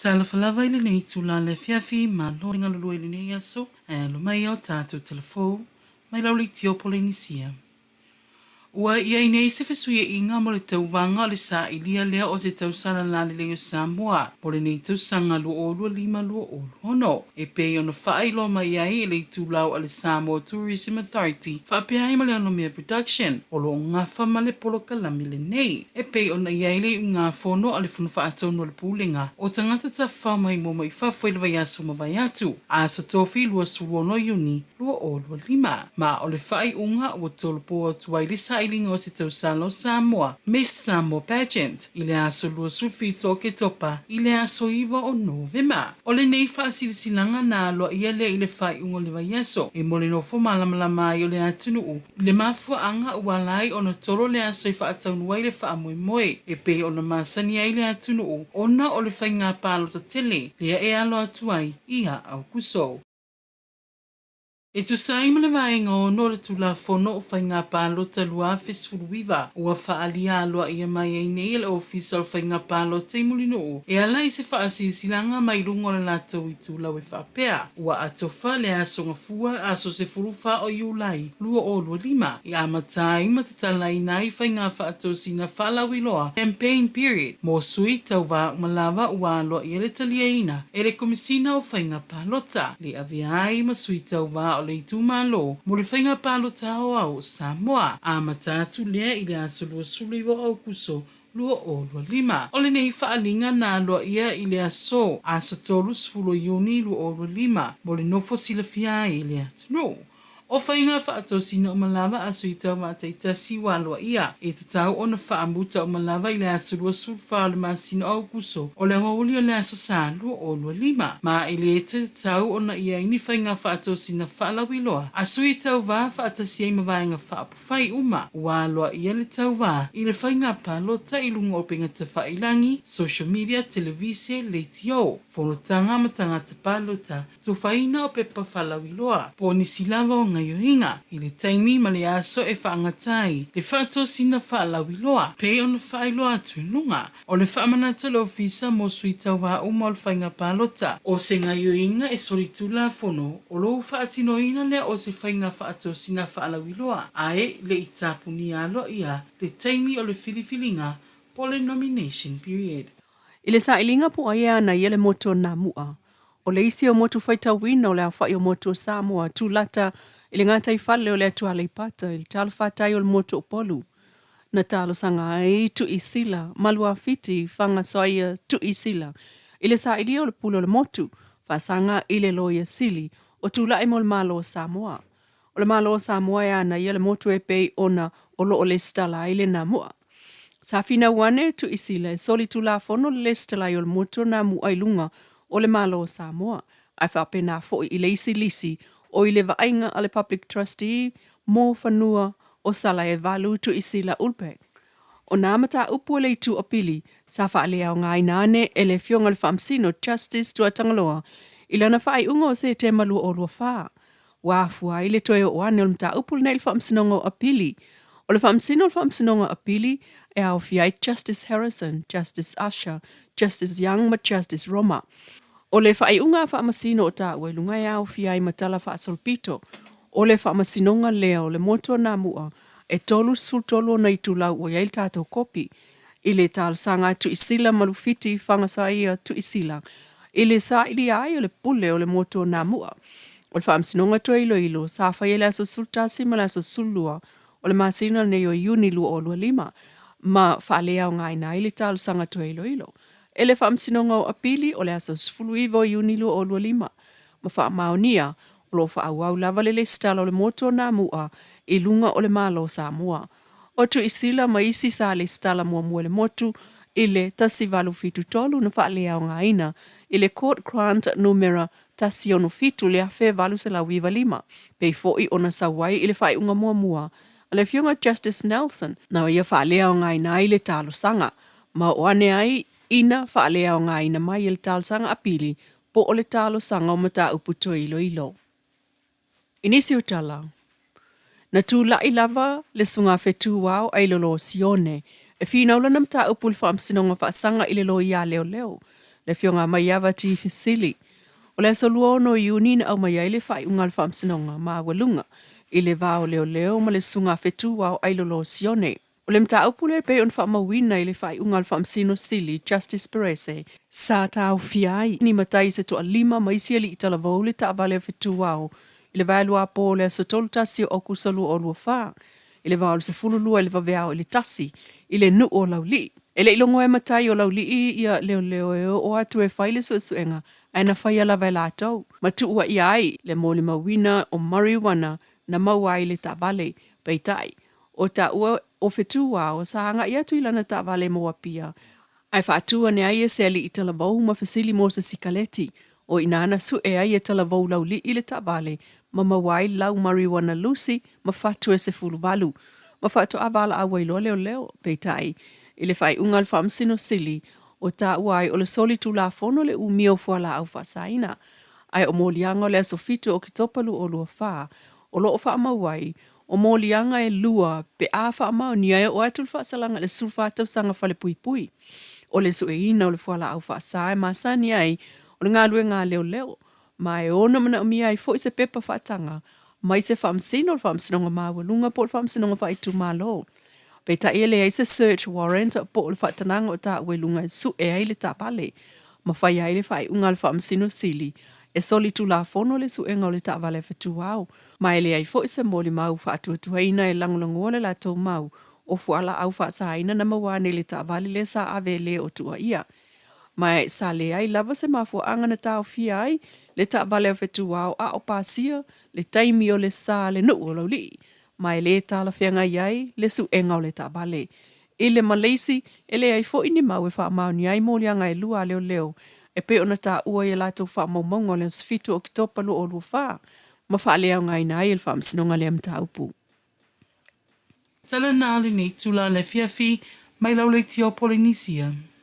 Talofa lava i lenei itula le afiafi, malo le galulue i lenei aso, ae alo mai o tatou telefou mai lau leitio Polenisia. Ua i ai nei se fesuiaiga mo le tauvaga o le sailia lea o se tausala lalelei o Samoa mo lenei tausaga 2025/2026, e pei ona faailoa mai ai e le itulau a le Samoa Tourism Authority faapea ai ma le Onomea Production o lo o gafa ma le polokalame lenei, e pei ona i ai le iugafono a le Fono Faatonu a le Pulega o Tagata Tafafao Maimoa Mai Fafo i le vaiaso mavae atu, Aso Tofi 26 Iuni 2025. Ma o le faaiuga ua tolopo atu ai le sailiga o se tausala o Samoa, Miss Samoa Pageant, i le aso 27 o Oketopa i le aso 9 o Novema. O lenei faasilasilaga na aloaia lea i le faaiuga o le vaiaso e mo le nofo malamalama ai o le atunuu i le mafuaaga ua ala ai ona tolo le aso e faataunu ai le faamoemoe e pei ona masani ai le atunuu ona o le faiga palota tele lea e alo atu ai ia Aokuso. E tusa ai ma le Vaega 6 o le Tulafono o Faiga Palota 2019, ua faaalia aloaia mai ai nei e le Ofisa o Faiga Palota i Mulinuu e ala i se faasilasilaga mai luga o le latou itulau e faapea, Ua atofa le Aso Gafua, aso 14 o Iulai 2025, e amata ai ma tatalaina ai faiga faatosina faalauiloa, campaign period, mo sui tauva uma lava ua aloaia le taliaina e le Komesina o Faiga Palota, le avea ai ma sui tauva o le itumalo mo le Faiga Palota Aoao o Samoa. Amata atu lea i le aso 29 o Aokuso 2025. O lenei faaaliga na aloaia i le aso aso 30 o Iuni 2025 mo le nofo silafia ai e le atunuu. O faiga faatosina uma lava a sui tauva taitasi ua aloaia, e tatau ona faamuta uma lava i le aso 24 o le masina o Aokuso o le aoauli o le aso Sa 2025, ma e le tatau ona i ai ni faiga faatosina faalauiloa a sui tauva faatasi ai ma vaega faaupufai uma ua aloaia le tauva i le faiga palota i luga o upega tafailagi, social media, televise, leitio, fonotaga ma tagata palota. Tufaina o pepa faalauiloa po o nisi lava o gaioiga i le taimi ma le aso e faagata ai le faatosina faalauiloa pei ona faailoa atu i luga. O le faamanatu a le Ofisa mo Sui Tauva uma o le Faiga Palota, o se gaioiga e solitulafono o lou faatinoina lea o se faiga faatosina faalauiloa ae le i tapunia aloaia le taimi o le filifiliga po o le nomination period. I le sailiga po o ai e ana ia le motu o Namu'a, o le isi o motu faitauina o le aofai o motu o Samoa tulata i le gataifale o le atu Aleipata i le talafatai o le motu o Upolu. Na talosaga ai Tuisila ma Luafiti Fagasoaia Tuisila i le sailia o le pule o le motu, faasaga i le Loia Sili o tulai mo le Malo o Samoa. O le Malo o Samoa e ana ia le motu e pei ona o lo o lesitala ai le Namu'a. Sa finau ane Tuisila e solitulafono le lesitala ai o le motu o Namu'a i luga o le Malo o Samoa, ae faapena foi i le isi lisi o i le vaaiga a le Public Trustee mo fanua o Salaevalu Tuisila Ulbeck. O nā mataupu a le Itu Apili sa faaleaogaina ane e le Afioga i le Faamasino Justice Tuatagaloa i lana faaiuga o Setema 2024, Ua afua ai le toe oo ane o le mataupu lenei i le Faamasinoga o Apili. O le Faamasino o le Faamasinoga o Apili e aofia ai Justice Harrison, Justice Usher, Justice Young ma Justice Roma. O le faaiuga a Faamasino o taua i luga e aofia ai ma tala faasolopito o le Faamasinoga lea o le motu o Namu'a e 33 ona itulau ua i ai le tatou kopi i le talosaga a Tuisila ma Lufiti Fagasaia Tuisila i le sailia ai o le pule o le motu o Namu'a. O le faamasinoga toe iloilo sa faia i le aso 11 ma le aso 12 o le masina lenei o Iuni 2025 ma faaleaogaina ai le talosaga toe iloilo e le Faamasinoga o Apili o le aso 19 o Iuni 2025 ma faamaonia o lo o faaauau lava le lesitala o le motu o Namu'a i luga o le Malo o Samoa. O Tuisila ma isi sa lesitala muamua i le motu i le 1873 na faaleaogaina i le Court Grant numera 167 le 1895, pei foi ona sau ai i le faaiuga muamua a le Afioga Justice Nelson, na ia faaleaogaina ai le talosaga, ma oo ane ai ina faaleaogaina mai e le talosaga apili po o le talosaga o mataupu toe iloilo. I nisi o tala, na tulai lava le sugafetu ao ailolo o Sione e finau lana mataupu i le Faamasinoga Faasaga i le Loia Leoleo. Le Afioga ia Maiava T. Fesili. O le aso 26 o Iuni na aumai ai le faaiuga a le Faamasinoga Maualuga i le va o leoleo ma le Susuga a Fetuao Ailolo Sione. O le mataupu lea e pei ona faamauina i le faaiuga a le Faamasino Sili, Justice Perese, sa taofia ai ni matai se toalima ma isi alii talavou le taavale a Fetuao i le vaeluapo o le aso 31 o Aokuso 2024 i le va o le 12 i le vaveao i le 1 i le nuu o Laulii. E le i logoa e matai o Laulii ia leoleo e oo atu e fai le suesuega ae na faia lava e latou ma tuuaia ai le molimauina o marijuana na maua ai le taavale. Peitai, o taua o Fetuao sa agai atu i lana taavale mo Apia ae faatu ane ai e se alii talavou ma fesili mo se sikaleti. O i ina na sue ai e talavou Laulii le taavale ma maua ai lau marijuana lusi ma fatu e 18 ma faatoa valaau ai loa leoleo. Peitai, i le faaiuga a le Faamasino Sili, ua taua ai o le solitulafono le umia o fualaau faasaina, ae o moliaga o le aso 7 o Oketopa 2024 o lo o faamau ai, o moliaga e lua pe a faamaonia e oo atu le faasalaga i le 14 tausaga falepuipui. O le sueina o le fualaau faasa e masani ai o le galuega a leoleo, ma e ono manaomia ai foi se pepa faataga mai se Faamasino o le Faamasinoga Maualuga po o le Faamasinoga Faaitumalo. Peitai e leai se search warrant po o le faatanaga o taua i luga e sue ai le taavale ma faia ai le faaiuga a le Faamasino Sili e solitulafono le suega o le taavale a Fetuao, ma e leai foi se molimau faatuatuaina e lagolagoa le latou mau o fualaau faasaina na maua ane i le taavale lea sa ave e le o tuuaia. Ma e sa leai lava se mafuaaga na taofia ai le taavale a Fetuao a o pasia le taimi o le sa le nuu o Laulii, ma e le talafeagai ai le suega o le taavale. I le ma le isi, e leai foi ni mau e faamaonia ai moliaga e lua a leoleo e pei ona taua i a latou faamaumauga o le aso 7 o Oketopa 2024 ma faaleaogaina ai e le Faamasinoga lea mataupu. Tala na lenei itula i le afiafi mai Lauleiti o Polenisia.